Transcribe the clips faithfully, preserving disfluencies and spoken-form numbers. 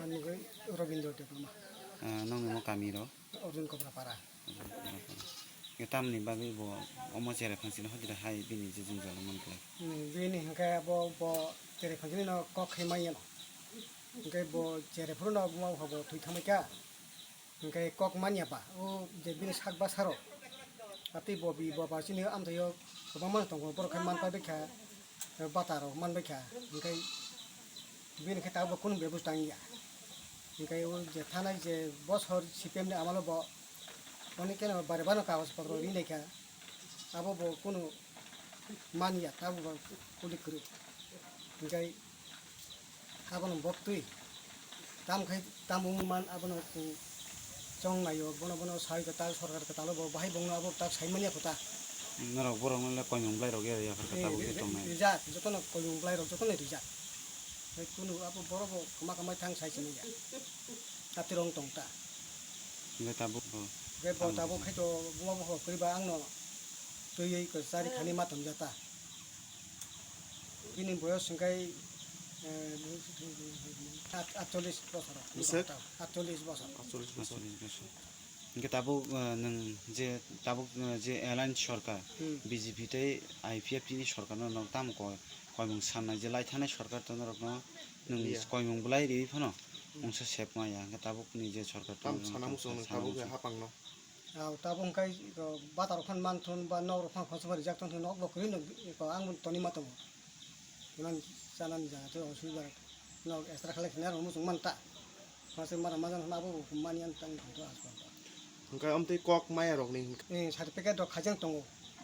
Ani mugwi Robindra Debbarma. Ah, nokni mo kami ro? Arjun Kobrapara. Tamni bagwi bo omo cherai phansini hodire hai bini je jwngjal mankhlai. Hmm, bini hinkhe abo bo cherai phansini no kok khai manya no. Hinkhe bo cherai phuru no bo hobo thwi thangbai kha. Hinkhe kok manya ba, o je bini sak bwsarok, atwi bo bi bo ba chini amthaio kwbangma tongo, borok khe man pai baikha, bata rok man baikha, hinkhe bini khe tabuk kunu bebos tang ya. Hinkhe o je thanai je bosor C P M ni amalo bo onek keno bare bano kagoj potro ri naikha, abo bo kunu man ya, tabuk bo kulik kwrwi. Hinkhe Abono boktwi tam khai tam wngwi man, abono chong naio, bono bono sai kwtal, sorkar kwtalo bo bahai bongno abo tak sai manya kho ta. Norok borok no le koimung bwlai rok ya, ya phar kwtal bo tongnai. Rijak, jotono koimung bwlai rok jotono rijak. Hai kunu abo borok bo kwma kwma thang sai se manya. Tabuk rong tong ta. Hingke tabuk bo. Hingke bo tabuk khai to buma bo hor kori ba ang no twi oi ko chari khani ma tong jata. Bini boyos hingke, eh, at-, atchollis bosor. Bwswk? Atchollis bosor. Atchollis bosor. Atchollis bosor. Hingke tabuk, eh, nwng je tabuk, eh, je alliance sorkar, hmm, B J P tei I P F T ni sorkar no nwng tamo koi, koimung sanai je lai thanai sorkar to norok no nwng koimung bwlai riwi phano mungsa sep ma ya, hingke tabuk ni je sorkar to tamo sana muchung nwng tabuk hapang no. Tabuk hingke bata rok phan man thun ba nok rok phan khosok rijak thun thun nok bo kwrwi no ang toni ma tongo. Iman chanani jaga tei osubida rok nok extra khlai khna rok muchung man ta. Masa mara majan hwnba abo bo mani ang tang tong to aswk. Hwnkhe amtwi kok maya rokni hwnkhe? Eh, certificate rok khaijak tongo.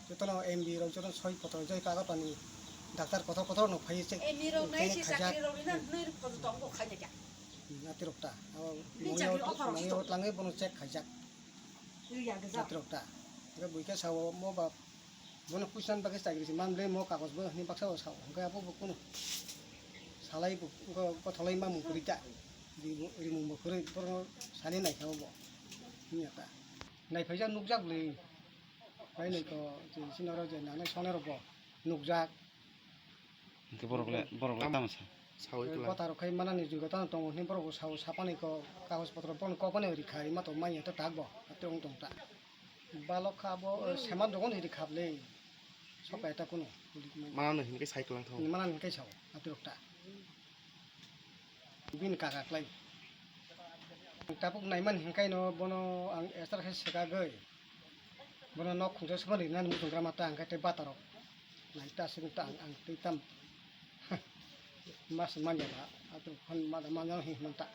Jotono M B rok, jotono soi poto, joi kaga pani doctor kotor kotor no phaiwi check. M B rok nai khaijak. Chakri rok rina nai rok photo tongo khaijak ya. Hmm, ati rok ta. Abo moni chakri offer rok moni to. Abo tlangwi bono check khaijak. Ri ya gajak. Ati rok ta. Hwnkhe buikhe sao mo ba Bono puisan bagwi chakri se manle mo kagoj bo hwnwi baksa bo sao, hwnkhe abo bo kunu salai bo, wngkha kotholai mamung kwrwi ta, rimung, rimung bo kwrwi, borokno sani naikha bo, wngya ta. Naiphai jak nukjak bwlwi, bai naikho je sini oro je nanai sonai rok bo nukjak. Hwnkhe borok le, borok le tamo sa? Sawi kwlai. Bota rok khai manani jugo tamo tongo hwnwi borok bo sao, sapani kok, kagoj potro bono kok bai rikha, rima tong manya ta tak bo, atwi wng tong ta. Balok kha abo, eh, seman dogon hiri khap le. Sokai ta kuno. Manano hinke sai kwlang thago. Manano hinke sao, atirok ta. Bini kaka klai. Tabuk naiman hinkai no bono ang extra khe swkagwi. Bono nok khungsa swkang rinani muchung gra ma ta hingke tei bata rok. Nai ta swkang ta ang, ang tei tam. Mas manya ba, atirok phan ma da manya hinwi ta.